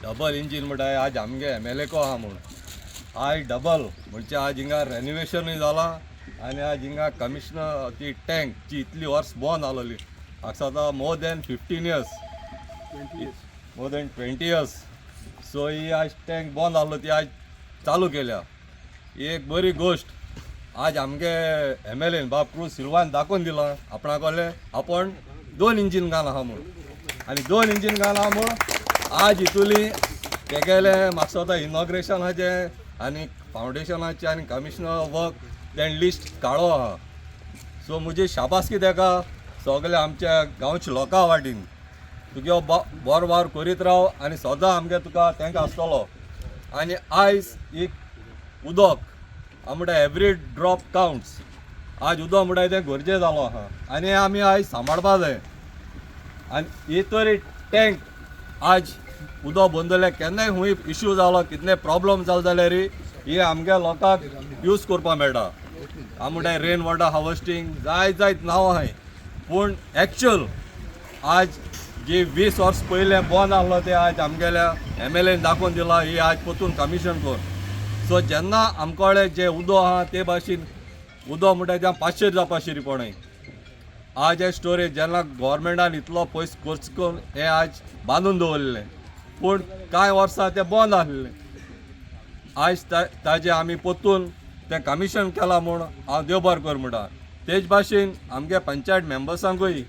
Double engine म्हणटा आज आमगे एमएलए को आहा म्हूण. आयज डबल म्हणजे आज हिंगा रेनिवेशनूय जालां आनी आज हिंगा कमिशनर ती टँक जी इतली वर्स बंद आसलोली, म्हाका दिसता more than 15 years, more than 20 years. So ही आज टँक बंद आहलो, ती आज चालू केल्या. ही एक बरी गोश्ट आज आमगे एमएलएन बाब क्रूज सिल्वान दाखोवन दिलां आपणा कडले आपूण दोन इंजीन घाल आहा म्हूण. आनी दोन इंजीन घाल आहा म्हूण आज हितुली तेगेले म्हाका दिसता इनॉग्रेशनाचें आनी फावंडेशनाचें आनी कमिशनर वर्क तेणें लिस्ट काडलो आहा. सो म्हजी शाबासकी तेका सगळे आमच्या गांवच्या लोकां वाटेन. तुगे बरो वावर करीत राव आनी सदां आमगे तुका तेंका आसतलो. आनी आयज एक उदक हांव म्हणटा, एवरी ड्रॉप कावंट्स. आज उदक म्हणटा तें गरजे जालो आहा आनी आमी आयज सांबाळपा जाय. आनी ही तरी टँक आज उदक बंद जाल्यार केन्नाय खूंय इश्यू जालो, कितले प्रॉब्लम जालो जाल्यार ही आमगे लोकांक यूज करपाक मेळटा. हांव म्हणटा रेन वॉटर हार्वेस्टींग जायत जायत नांव आहाय, पूण एक्चुअल आज जी 20 वर्स पयलें बंद आहलो तें आज आमगेल्या एमएलएन दाखोवन दिलां. ही आज परतून कमिशन कर. सो जेन्ना आमचे कडेन जें उदक आहा ते भाशेन उदक म्हणटा तें 500 जावपा शिरी. आज हे स्टोरेज जेन्ना गव्हर्मेंटान इतलो पयस खर्च करून हें आज बांदून दवरलें, पूण कांय वर्सां तें बंद आसलें. आयज ताजें आमी परतून तें कमिशन केलां म्हूण हांव देव बरें कर म्हणटा. तेच भाशेन आमगे पंचायत मेंबर्सांकूय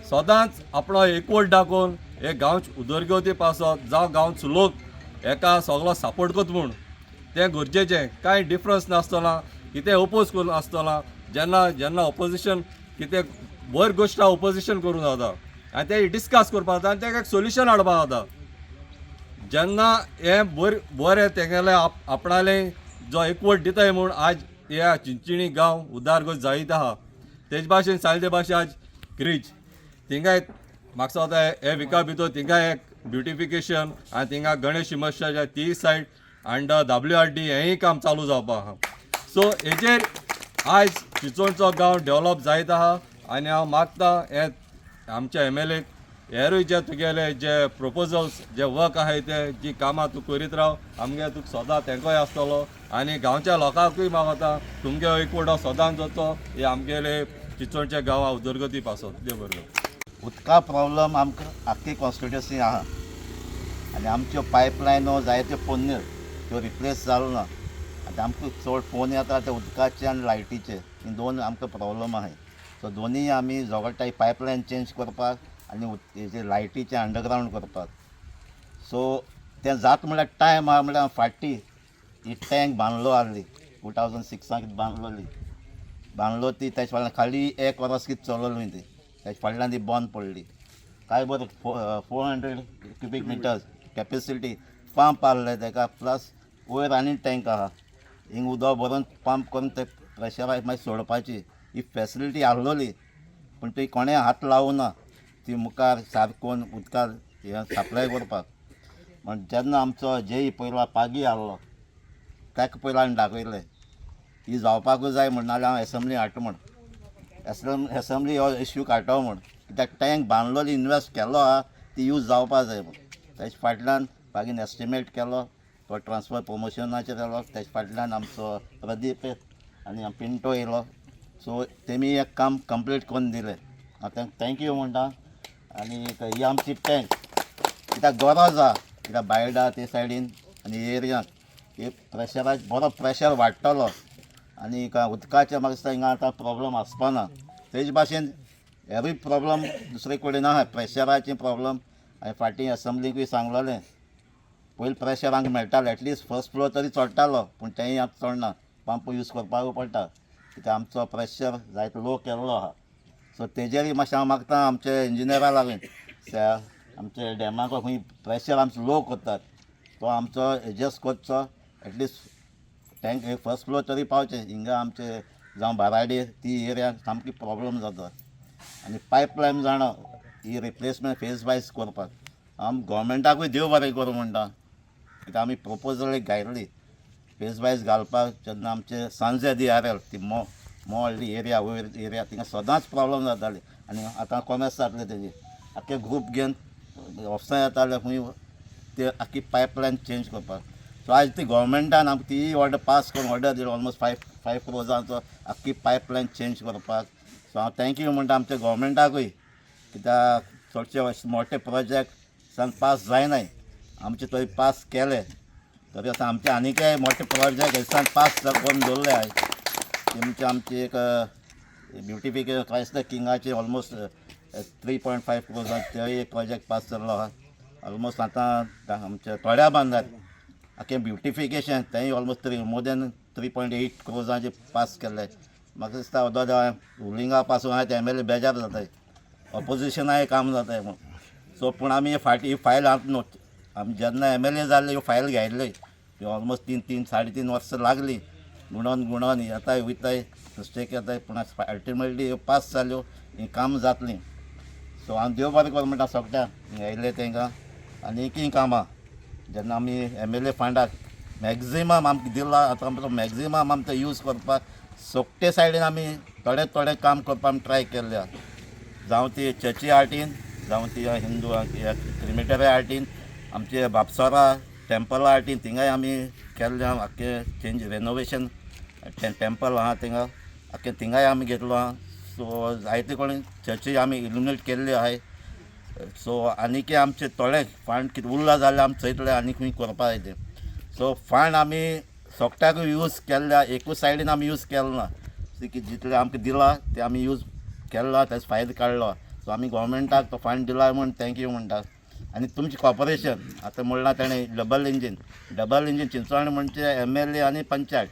सदांच आपलो एकवट दाखोवन हे गांवचे उदरगती पासत जावं गांवचो लोक हेका सगलो सपोर्ट करता म्हूण तें गरजेचें. कांय डिफरन्स नासतना, कितें ओपोज करून आसतना, जेन्ना जेन्ना ओपोजिशन कितें बरी गोश्ट ओपोजिशन करूं जाता आनी तें डिस्कस करपाक जाता आनी तेका एक सोल्युशन हाडपाक जाता. जेन्ना हें बरें तेगेलें आपणालें जो एकवट दिताय म्हूण आज ह्या चिंचिणी गांव उदरगत जायत आहा. तेज भाशेन सांगले भाशेन आज क्रीज थिंगा एक म्हाका दिसता हे विका भितर थिंगा एक ब्युटिफिकेशन आनी थिंगा गणेश इमर्शाच्या ती सायड अंडर डब्ल्यूआरडी हेंय काम चालू जावपा आहा. सो हेजेर आयज चिंचोणचो गांव डेवलप जायत आहा. आनी हांव मागता हे आमच्या एमएलए हेरूय जे तुगेले जे प्रपोजल्स, जे वर्क आहाय, ते जी कामां तूं करीत राव. आमगे तुका सदां तेंकोय आसतलो आनी गांवच्या लोकांकूय मागता, तुमगे एकवटो सदांच जातो हे आमगेले चिंचोणच्या गांवा उदरगती पासत. देव बरें करूं. उदका प्रॉब्लम आमकां आख्खी कॉन्स्टिट्युन्सी आहा आनी आमच्यो पायपलायनो जायत्यो पोन्न्यो, त्यो रिप्लेस जालो ना. आतां आमकां चड फोन येता ते उदकाचे आनी लायटीचे, ही दोन आमकां प्रॉब्लम आहाय. सो दोनीय आमी झगडटाय, पायपलायन चेंज करपाक आनी हेजे लायटीचे अंडरग्रावंड करपाक. सो तें जाता म्हणल्यार टायम आहा. म्हणल्यार फाटी ही टँक बांदलो आहली, 2006 कितें बांदलोली, बांदलो ती. तेजे फाटल्यान खाली एक वर्स कितें चलवली ती, तेजे फाटल्यान ती बंद पडली. काय बरें 400 cubic meters capacity pump आहले तेका, प्लस वयर आनी टँक आहा. हिंग उदक भरून पंप करून ते प्रेशराक मागीर सोडपाची ही फेसिलिटी आहलोली, पूण ती कोणें हात लावना ती मुखार सारकोन उदकाक हें सप्लाय करपाक. म्हण जेन्ना आमचो जेई पयलो पागी आहलो, ताका पयलो आमी दाखयलें, ही जावपाकूच जाय म्हण, नाजाल्यार हांव एसेंब्ली हाडटा म्हण, एसेंब्ली हो इश्यू काडटलो म्हण. कित्याक टँक बांदलोली, इनवेस्ट केलो आहा, ती यूज जावपा जाय म्हण. तेजे फाटल्यान मागीर एस्टिमेट केलो, तो ट्रान्सफर प्रमोशनाचेर केलो. तेजे फाटल्यान आमचो प्रदीप आनी पिंटो येयलो. सो तेमी एक काम कंप्लीट करून दिलें. हांव तांकां thank you म्हणटा. आनी ही आमची टँक कित्याक गरज आहा, कित्याक बायडा ते सायडीन आनी एरियांत हे प्रेशराक बरो प्रेशर वाडटलो आनी उदकाचें म्हाका दिसता हिंगा आतां प्रॉब्लम आसपाना. तेज भाशेन हेरूय प्रॉब्लम दुसरे कडेन आहा, प्रेशराचे प्रॉब्लम. हांवें फाटीं एसेंब्लीकूय सांगलेलें, पयलीं प्रेशर आमकां मेळटालें, एटलिस्ट फर्स्ट फ्लोर तरी चडटालो, पूण तेंय आतां चडना. पंप यूज करपाकूय पडटा, कित्याक आमचो प्रेशर जायतो लो केल्लो आहा. सो तेजेरय मातशें हांव मागता आमचे इंजिनियरा लागून, आमचे डॅमाक खंय प्रेशर आमचो लो करतात तो आमचो एडजस्ट करचो, at least tank first floor तरी पावचें. हिंगा आमचे जावं बाराडे ती एरिया सामकी प्रॉब्लम जाता. आनी पायपलायन जाणा ही रिप्लेसमेंट फेज वायज करपाक आम गोवोरमेंटाकूय देव बरें करूं म्हणटा, कित्याक आमी प्रपोजल एक घायल्ली फेज वायज घालपाक. जेन्ना आमचे सांजे दी आर एल ती मो मो व्हडली एरिया, वयर एरिया, थिंगा सदांच प्रॉब्लम जाताली. आनी आतां कॉमेस जातले तेजी आख्खे ग्रूप घेवन ऑफिसां येताले, खंय ते आख्खी पायपलायन चेंज करपाक. सो आयज ती गोवोरमेंटान आमकां ती ऑर्डर पास करून ऑर्डर दिली ऑलमोस्ट 5 क्रोजांचो आख्खी पायपलायन चेंज करपाक. सो हांव thank you म्हणटा आमच्या गोवोरमेंटाकूय, कित्याक चडशे अशे मोठे प्रोजेक्ट सान पास जायनाय, आमचे थंय पास केले. तरी आतां आमचे आनीकय मोठे प्रोजेक्ट हेसान पास करून दवरले आयज. तेमचे आमची एक ब्युटिफिकेशन क्रायस्ट किंगाचे ऑलमोस्ट 3.5 क्रोजां तेय एक प्रोजेक्ट पास जाल्लो आहा. ऑलमोस्ट आतां आमच्या थोड्या बांदार आख्खें ब्युटिफिकेशन तेंय ऑलमोस्ट मोर देन 3.8 क्रोजांचे पास केल्ले. म्हाका दिसता अर्दो रुलिंगा पासून आहा ते एम एल ए बेजार जाताय, ऑपोजिशनाय काम जाताय म्हूण. सो पूण आमी फाटीं ही फायल आतां न्हू, आमी जेन्ना एम एल ए जाल्ले ह्यो फायल घेयल्ले, त्यो ऑलमोस्ट 3 3.5 वर्सां लागलीं गुणोन गुणोन येताय वयताय मिस्टेक येताय, पूण अल्टिमेटली ह्यो पास जाल्यो, हीं काम जातलीं. सो हांव देव बरें करूं म्हणटा सगळ्यांक येयल्ले तांकां. आनी की कामां जेन्ना आमी एम एल ए फंडाक मॅक्झिमम आमकां दिला, आतां आमचो मॅक्झिमम आमचो यूज करपाक सगटे सायडीन आमी थोडे थोडे काम करपाक आमी ट्राय केल्ले आहा. जावं ती चर्ची आर्टीन, जावं ती हिंदू क्रिमिटरी आर्टीन, आमचे बापसोरा टेम्पल आर्टीन, थिंगाय आमी केल्लें आहा. आख्खें चेंज रेनोवेशन टेम्पल आहा थिंगा, आख्खें थिंगाय आमी घेतलो आहा. सो जायते कडेन चर्ची आमी इल्युमिनेट केल्ल्यो आहाय. सो आनीकय आमचे थोडे फंड कितें उरला जाल्यार आमी चोयतले आनी खंय करपा जाय तें. सो फंड आमी सगट्याकूय यूज केल्ले, एकूच सायडीन आमी यूज केलो ना. की जितले आमकां दिला ते आमी यूज केल्लो, तेजो फायदो काडलो. सो आमी गोवोरमेंटाक तो फंड दिला म्हूण thank you म्हणटा. आनी तुमचें कॉपरेशन आतां म्हणलां तेणें double engine, double engine Chinchwan म्हणजे एम एल ए आनी पंचायत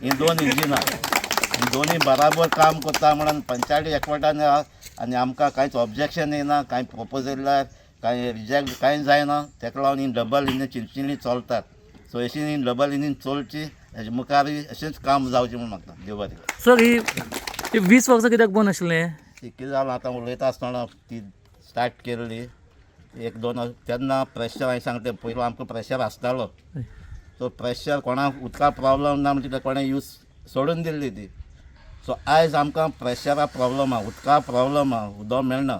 हीं दोन इंजिनां, ही दोनी बराबर काम करता म्हणून पंचायत एकवटान आहा आनी आमकां कांयच ऑब्जेक्शन येना, कांय प्रपोज येयल्यार कांय रिजेक्ट कांय जायना. तेका लागून ही डबल इंजीन चिंचणी चलतात. सो अशी ही डबल इंजीन चलची, हेजे मुखारूय अशेंच काम जावचें म्हूण मागता. देव बरें करूं. सर, ही ही 20 वर्सां कित्याक बंद आशिल्लें? ती कितें जालां, आतां उलयता आसतना ती स्टार्ट केल्ली एक दोन वर्स तेन्ना प्रेशर, हांवें सांगलें पयलू आमकां प्रेशर आसतालो. सो प्रेशर कोणाक उदका प्रॉब्लम ना म्हणटा कोणें यूज सोडून दिल्ली ती. सो आयज आमकां प्रेशरा प्रॉब्लम आहा, उदका प्रॉब्लम आहा, उदक मेळना.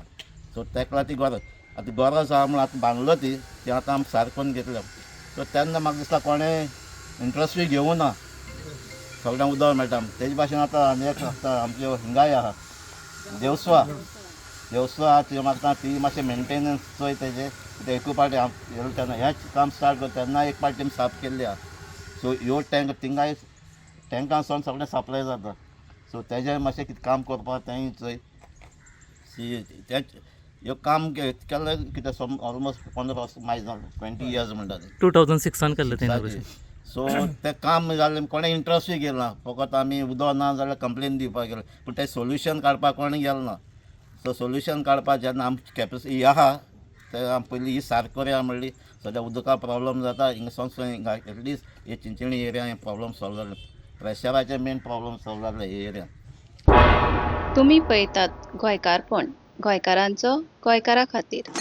सो तेका लागून ती गरज, आतां गरज आहा म्हणून आतां बांदलो ती ती आतां आमी सारको करून घेतल्या. सो तेन्ना म्हाका दिसता कोणें इंट्रस्टूय घेवूं ना, सगळ्यांक उदक मेळटा. तेजे भाशेन आतां आनी एक आतां आमचे हिंगाय आहा देवस्वा, देवस्वा आहा ती म्हाका ती मातशें मेंटेनन्स चोय तेजे. ते एकू पाटी हांव येयलो तेन्ना हेंच काम स्टार्ट करता तेन्ना एक पाटी तेमी साफ केल्ली आहा. सो ह्यो टँक थिंगाय टँकां सावन सगळें सप्लाय जाता. सो तेजें मातशें कितें काम करपाक तेंय चोय. सी तेंच ह्यो काम केल्लें कितें सम ऑलमोस्ट 15 वर्सां मायज जालें, 20 इयर्स म्हणटा तें. 2006 केल्लें तें इनॉग्रेशन. सो तें काम जालें, कोणें इंट्रस्टूय घेयला ना. फकत आमी उदक ना जाल्यार कंप्लेन दिवपाक गेले, पूण तें सोल्युशन काडपाक कोणें गेलो ना. सो सोल्युशन काडपाक जेन्ना आमची कॅपेसिटी आहा ते आमी पयलीं ही सारक करया म्हणली. सद्या उदका प्रॉब्लम जाता हिंगा हिंगा एटलिस्ट हे चिंचणी एरिया हे प्रॉब्लम सॉल्व जाले, प्रेशराचे मेन प्रॉब्लम सॉल्व जाले हे एरिया. तुमी पळयतात गोंयकारपण, गोंयकारांचो गोंयकारा खातीर.